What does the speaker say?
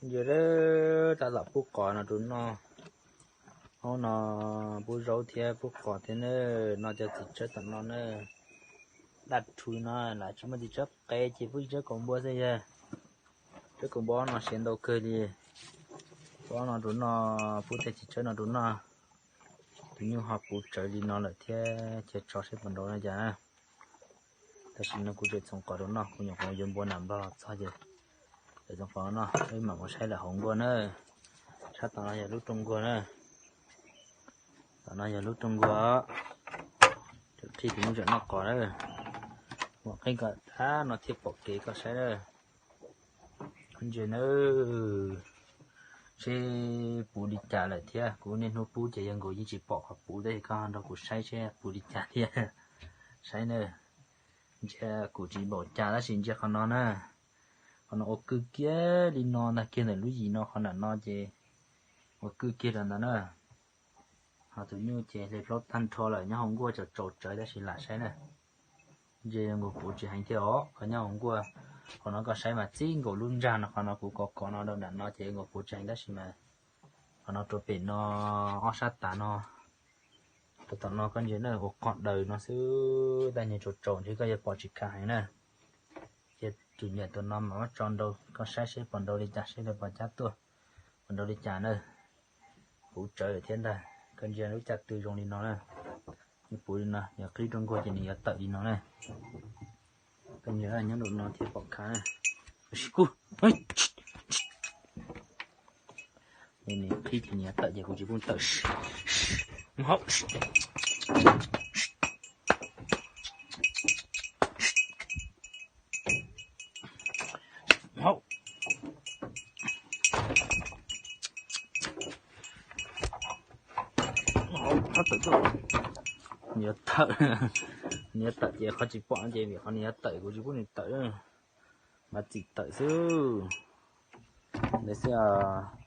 Ntsia, tab tom pub qos no rau noj. Hauv no pub zaub thiab pub qos thiab na. No cov txiv tsawb tom no na, daj rhuv no, lam tsis muaj txiv tsawb qe ces pub txiv tsawb kaus npua xwb yog. Tsawb kaus npua no siav ntau kawg li. Pub no rau noj, pub tej txiv tsawb no rau noj. Tus nyuj ho puv tsawv li no lawm thiab, cia tso seb puas nrau na cas. Tam sim no kuv tseem txhoov qos rau noj, kuv nyuam qhuav yuav npua nram npog los txog ces tseem txhoov qos no, wb mam mus saib lawm hauv nkuaj na. Sab tom no yog lub rooj nkuaj na. Tom no yog lub rooj nkuaj. Tseem qhib tus nyuj tseem noj qos na. Mam qhib kom dab no thiaj pom kev koj saib na. Ntsia na, seb puv li cas lawm thiab. Kuv niaj hnub pub ces yawg nkaus yeej tsis pom qhov puv thiab, koj nrog kuv saib seb puv li cas thiab. Saib na, ntsia kuv tsis npaum cas tab sis ntsia qhov no na. Qhov no ua kwj kiag li no ntag, kiag ntawm lub yim no qhov nram no ces ua kwj kiag rau ntawd na. Ho tus nyuj ces hle plaub tag nrho lawm, nyob hauv nkuaj tsaus tsaus tsawv tab sis lam saib na. Ntsia nkaus puv tsis heev thiab os, qhov nyob hauv nkuaj. Qhov no koj saib mas txij nkaus lub ntsag no, qhov no kuv kov kov no rau nram no ces nkaus puv tsis heev tab sis mas qhov no rau pem no, ob sab tas no, rau tom no koj ntsia na, ua qhov daws no xwb, tab nyuag tsaus tsaus ntshe koj yuav pom tsis khav heev na. Ces tus nyiam tus no mas muab tso nrau koj saib seb puas nrau li cas, seb lawv puas cab tuaj, puas nrau li cas na. Puv tsawv lawm thiab ntag, koj ntsia lub caj tw zoo li no na. Nws puv li no, yog qhib rau nkuaj ces nws yuav tawm li no na. Koj ntsia nyob rau no thiaj pom khav na. Nws qhib ces nws yuav tawm ces kuv tsis pub tawm. Hauv, hauv, tawm tuaj. Nws yuav tawm, nws yuav tawm ces qhov tsis pom no ces vim qhov nws yuav tawm kuv tsis pub nws tawm. Mas txim tawm xwb. Ntawd xwb os.